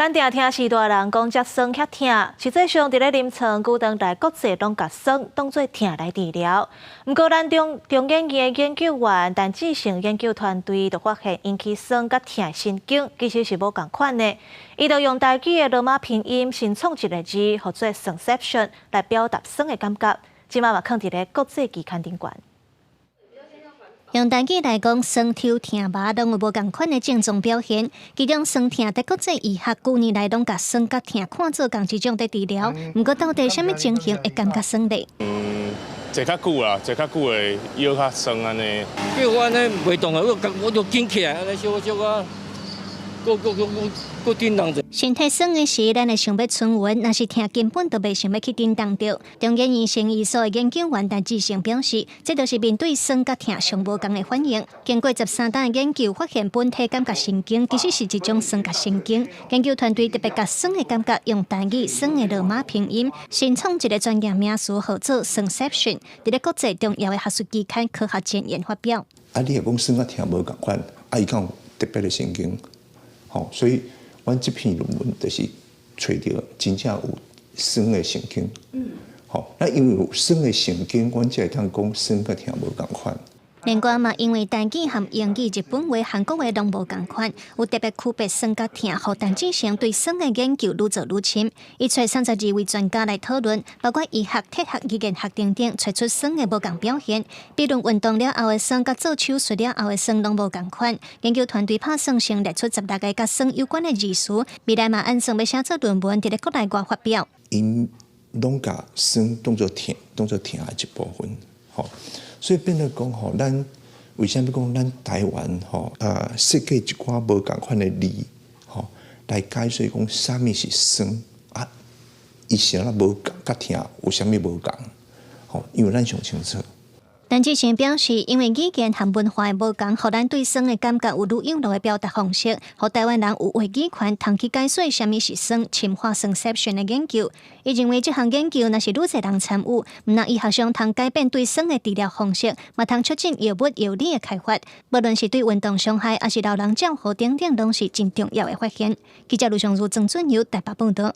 咱定聽序大人講遮酸遐疼，實際上佇咧臨床，久長來國際攏共酸當做疼來治療。毋過咱中研院的研究員陳志成研究團隊就發現，引起酸佮疼的神經其實是無仝款的。伊就用台語的羅馬拼音新創一个字，號做 “酸ception”來表達酸的感覺。這馬嘛囥佇咧國際期刊頂懸。用台語來講，酸抽疼麻攏有無仝款的症狀表現。其中酸疼佇國際醫學舊年來攏共酸佮疼看做仝一種佇治療。毋過到底啥物情形會感覺酸咧？坐較久啦，坐較久會腰較酸按呢。比如我按呢袂動啊，我就緊起來，按呢小小可，閣閣閣閣閣振動者。身體酸的時，咱會想欲伸勻；若是疼，根本就袂想欲去振動著。中研院生醫所的研究員陳志成表示，這就是面對酸佮疼上無仝的反應。經過13冬的研究，發現本體感覺神經其實是一種酸覺神經。研究團隊特別共酸的感覺用台語酸的羅馬拼音，新創一个專業名詞，號做 “酸ception”，佇咧國際重要的學術期刊《科學前沿》發表。啊，你若講酸佮疼無仝款，啊，伊敢有特別的神經？吼，所以阮這篇論文就是揣著真正有酸的神經。吼，那因為有酸的神經，阮才會當講酸佮疼無仝款。另外嘛，因為台語和英語、日本話、韓國話攏無仝款，有特別區別酸佮疼，予陳志成對酸的研究愈做愈深。伊揣32位專家來討論，包括醫學、哲學、語言學等等，揣出酸的無仝表現。比如運動了後的酸，佮做手術了後的酸攏無仝款。研究團隊拍算先列出16个佮酸有關的字詞，未來嘛按算欲寫做論文，佇咧國內外發表。𪜶攏共酸當做疼，當做疼的一部分，吼。所以變做講吼，咱為啥物講咱台灣吼設計一寡無仝款的字吼，來解說講啥物是酸啊？伊啥物無仝佮疼有啥物無仝？吼，因為咱上清楚。陳志成表示，因為語言和文化的無仝，予咱對酸的感覺有愈樣的表達方式，予台灣人有話語權，通去解說啥物是酸，深化酸ception的研究。伊認為這項研究若是愈濟人參與，毋但醫學上通改變對酸的治療方式，嘛通促進藥物藥理的開發。無論是對運動傷害，抑是老人照護等等，攏是真重要的發現。記者盧尚如、曾俊友台北報導。